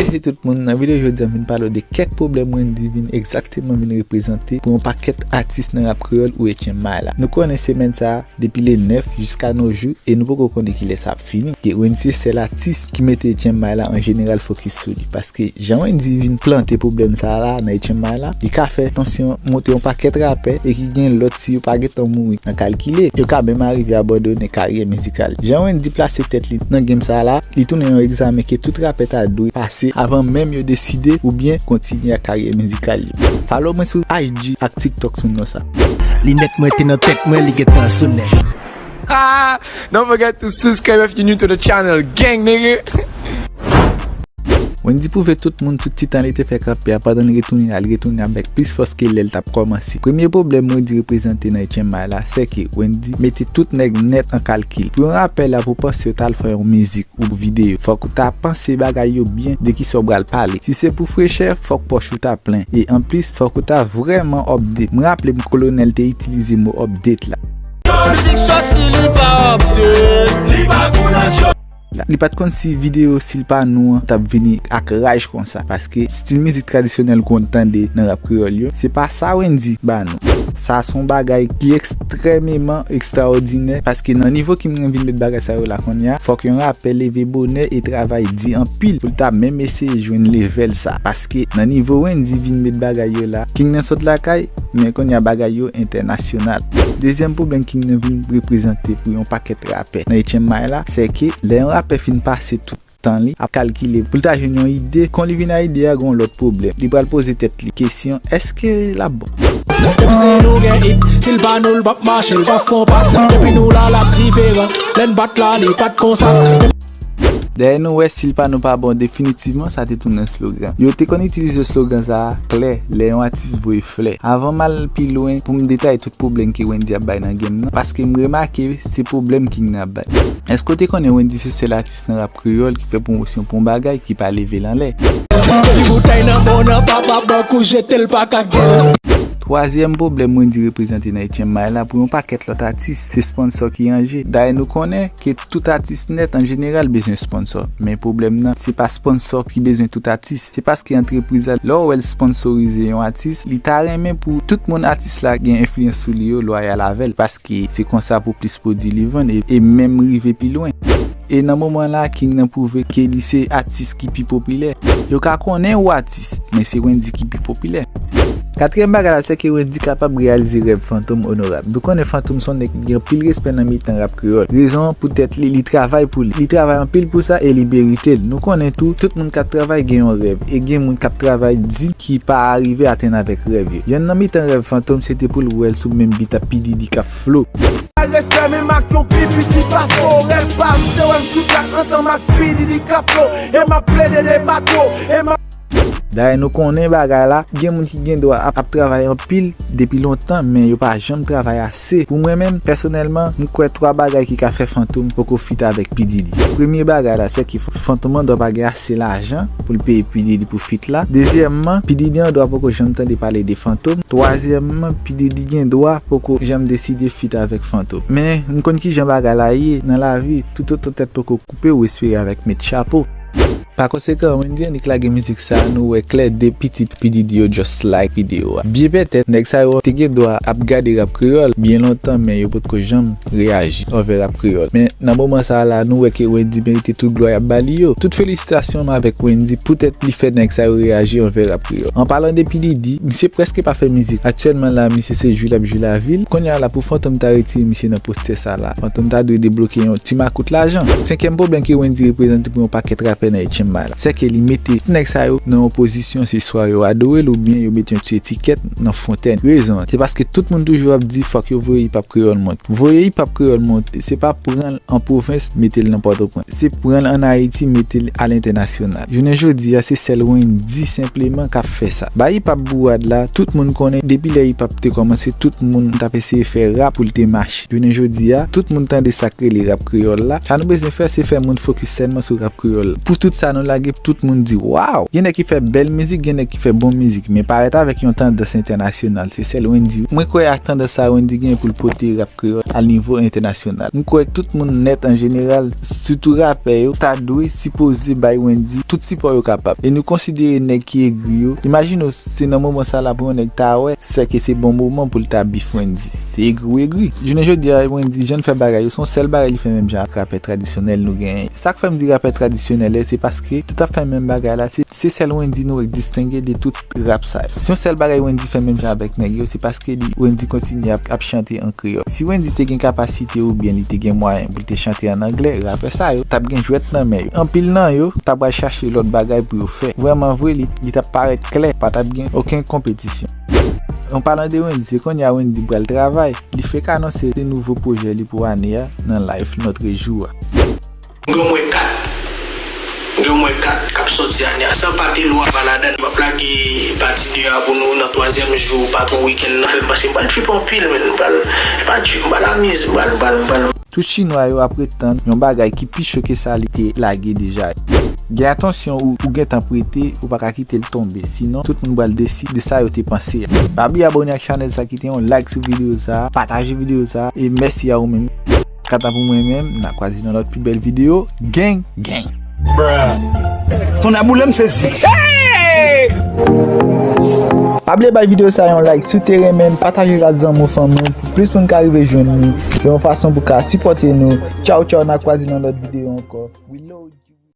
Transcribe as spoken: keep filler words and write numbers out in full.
Hey tout moun, nan videyo jodi a m vin pale w de kèk pwoblèm Wendy vin egzakteman vin reprezante pou yon pakèt atis nan rap kreyòl ou etyen may la. Nou konnen semèn sa a, depi le nèf jiska no jou, e nou poko konnen kilè sa ap fini. Ke Wendy se sèl atis ki mete etyen may la an jeneral fokis sou li. Paske jan Wendy vin plante pwoblèm sa a la nan etyen may la, li ka fè tansyon monte yon pakèt rapè e ki gen lòt si yo pa gentan mouri nan kalkile, yo ka menm arive abandone karyè mizikal. Jan Wendy plase tèt li nan game sa a la, li tounen yon egzamen ke tout rapè ta dwe pase avan menm yo deside oubyen kontinye ak karyè mizikal yo. Follow mwen sou I G ak TikTok sou non sa. Linèt mwen te nan tèt mwen, li gentan sou nèt. Ah, don't forget to subscribe if you're new to the channel, gang nigga. Wendy pwouve tout moun tout ti tan li te fè kanpe a, pandan li retounen la, li retounen avèk plis fòs ke lè l t ap kòmanse. Premye pwoblèm Wendy reprezante nan etyen may la, se ke Wendy mete tout nèg nèt an kalkil. Pou yon rapè la, pou panse yo t al fè yon mizik ou videyo, fòk ou ta panse bagay yo byen de kisa w pral pale. Si se pou frechè, fòk pòch ou ta plen. E anplis, fòk ou ta vrèman update. Mwen raple m Kolonèl te itilize mo update la. Mizik sòti li pa update, li pa kou nan cho. Li pa t konn si videyo si l pa nou an t ap vini ak raj konsa, paske stil mizik tradisyonèl konn tande nan rap kreyòl yo, se pa sa Wendy ba nou. Sa se yon bagay ki ekstrèmeman ekstraòdinè, paske nan nivo King nan vin met bagay sa yo la kounye a, fòk yon rapè leve bonè e travay di anpil pou l ta menm eseye jwenn level sa, paske nan nivo Wendy vin met bagay yo la, King nan sot lakay, men kounye a bagay yo entènasyonal. Dezyèm pwoblèm King nan vin reprezante pou yon pakèt rapè nan etyen may la, se ke lè yon rapè fin pase tout tan li ap kalkile pou l ta jwenn yon ide, kon li vin a ide a, gen yon lòt pwoblèm. Li pral poze tèt li kesyon, èske l ap bon? Depi se nou gen hit, si l pa nou, l p ap mache, l p ap fè yon pa. Depi nou la, l ap diferan. Lè n bat la, li pa t konsa. Dayè nou wè si l pa nou pa bon, definitivman sa te tounen slogan. Yo te konn itilize slogan sa a klè lè yon atis voye flè. Avan m al pi lwen pou m detaye tout pwoblèm ke Wendy ap bay nan game nan, paske m remake se pwoblèm King nan ap bay. Èske w te konnen Wendy se sèl atis nan rap kreyòl ki fè pwomosyon pou yon bagay ki pa leve l anlè? Depi boutèy nan bon nan papa bank ou jete l pa ka gèt. Twazyèm pwoblèm Wendy reprezante nan etyen may la pou yon pakèt lòt atis, se sponsò ki an je. Dayè nou konnen ke tout atis nèt an jeneral bezwen sponsò. Men pwoblèm nan, se pa sponsò ki bezwen tout atis. Se paske antrepriz la, lè w wè l sponsorize yon atis, li ta renmen pou tout moun atis la gen enfliyans sou li yo lwayal avè l, paske se konsa pou plis pwodui li vann e, e menm rive pi lwen. E nan moman la, King nan pwouve ke li se atis ki pi popilè. Yo ka konnen ou atis, men se Wendy ki pi popilè. Katriyèm bagay la, se ke Wendy kapab reyalize rèv Fantom onorab. Nou konnen Fantom se yon nèg ki gen anpil respè nan mitan rap kreyòl. Rezon an poutèt li, li travay pou li. Li travay anpil pou sa e li merite l. Nou konnen tou, tout moun k ap travay gen yon rèv. E gen moun k ap travay di ki pa arive atenn avèk rèv yo. Yonn nan mitan rèv Fantom, se te pou l wè l sou menm beat ak P Diddy k ap flow. Respè men m ak yon pi piti paso. Rèv pa m, se wè m sou trak ansanm ak P Diddy k ap flow. E m ap plede de bato. E m ap Dayè nou konnen bagay la, gen moun ki gen dwa ap, ap travay anpil depi lontan, men yo pa janm travay ase. Pou mwen menm, pèsonèlman, m kwè twa bagay ki ka fè Fantom poko fit avèk P Diddy. Premye bagay la, se ke Fantom andwa pa gen ase lajan pou l peye P Diddy pou fit la. Dezyèmman, P Diddy andwa poko janm tande pale de Fantom. Twazyèmman, P Diddy gen dwa poko janm deside fit avèk Fantom. Men, m konn kijan bagay la ye nan lavi, toutotan tèt poko koupe, ou espere avèk met chapo. Pa konsekan, Wendy annik lage mizik sa a, nou wè klè de pitit P Diddy yo just like videyo a. Byen petèt, nèg sa yo te gen dwa ap gade rap kreyòl byen lontan, men yo potko janm reyaji anvè rap kreyòl. Men nan moman sa a la, nou wè ke Wendy merite tout glwa y ap ba li yo. Tout felisitasyon m avèk Wendy poutèt li fè nèg sa yo reyaji anvè rap kreyòl. An palan de P Diddy, misye prèske pa fè mizik. Aktyèlman la, misye se jwi l ap jwi lavi l. Kounye a la, pou Fantom ta retire misye nan postè sa la, Fantom ta dwe debloke yon ti makout lajan. Senkyèm pwoblèm ke Wendy reprezante pou yon pakèt rapè nan etyen may la, se ke li mete tout nèg sa yo nan yon pozisyon, se swa yo adore l oubyen yo mete yon ti etikèt nan fontèn. Rezon an, se paske tout moun toujou ap di fòk yo voye hip hop kreyòl monte. Voye hip hop kreyòl monte, se pa pran l an pwovens, mete l nan Pòtoprens. Se pran l ann Ayiti, mete l alentènasyonal. Jounen jodi a, se sèl Wendy senpleman k ap fè sa. Bay hip hop bourad la, tout moun konnen, depi lè hip hop te kòmanse, tout moun t ap eseye fè rap pou l te mache. Jounen jodi a, tout moun tande sa k rele rap kreyòl la. Sa nou bezwen fè, se fè moun fokis sèlman sou rap kreyòl. Pou tout sa nou lage, tout moun di, "Waw!" Gen nèg ki fè bèl mizik, gen nèg ki fè bon mizik, men parèt avèk yon tandans entènasyonal, se sèl Wendy. Mwen kwè ak tandans sa Wendy gen pou l pote rap kreyòl a nivo entènasyonal. M kwè tout moun nèt an jeneral, sitou rapè yo, ta dwe sipoze bay Wendyy tout sipò yo kapab. E nou konsidere nèg ki egri yo. Imajine w, se nan moman sa la pou yon nèg ta wè, sèke se bon moman pou l ta bif Wendyy. Se egri w egri. Jounen jodi a, Wendyy, jan l fè bagay yo, se yon sèl bagay li fè menm jan ak rapè tradisyonèl nou genyen. Sa k fè m di rapè tradisyonèl yo, se paske tout ap fè menm bagay la, se, se sèl Wendyy nou wè k distenge de tout rap sa yo. Si yon sèl bagay Wendyy fè menm jan avèk nèg yo, se paske li, Wendyy kontinye ap, ap chante an kreyòl. Si Wendyy te gen kapasite oubyen li te gen mwayen pou l te chante an anglè, rapè sa yo t ap gen jwèt nan men yo. Anpil nan yo t ap pral chache lòt bagay pou yo fè. Vrèman vre, li, li t ap parèt klè, pa t ap gen okenn konpetisyon. An palan de Wendyy, se kounye a Wendyy pral travay. Li fèk anonse de nouvo pwojè li pou ane a nan live Notre Jour a. Gen omwen kat. Gen omwen kat k ap sòti ane a. San pa te lwa pa ladan. M ap lage pati de a pou nou nan twazyèm jou patwon wikenn nan. Fè m pase m pral trip anpil, men m pral, e pa trip, m pral amize, m pral, m pral, m pral. Tout chinwa yo ap ret tann yon bagay ki pi cho ke sa li te lage deja. Gen atansyon ou, ou gentan prete, ou pa ka kite l tonbe, sinon tout moun pral desi de sa yo te panse a. Pa bliye abòne ak chanèl sa, kite yon like sou videyo sa, pataje videyo sa, e mèsi a ou menm. Kanta pou mwen menm, n a kwaze nan lòt pi bèl videyo. Gang, gang. Tonnè boule m sezi. Pa bliye bay videyo sa yon like si w te renmen l, pataje l ak zanmi w, fanmi w, pou plis moun ka rive jwenn li, yon fason pou ka sipòte nou. Tchaw, tchaw, n a kwaze nan lòt videyo ankò. We love you.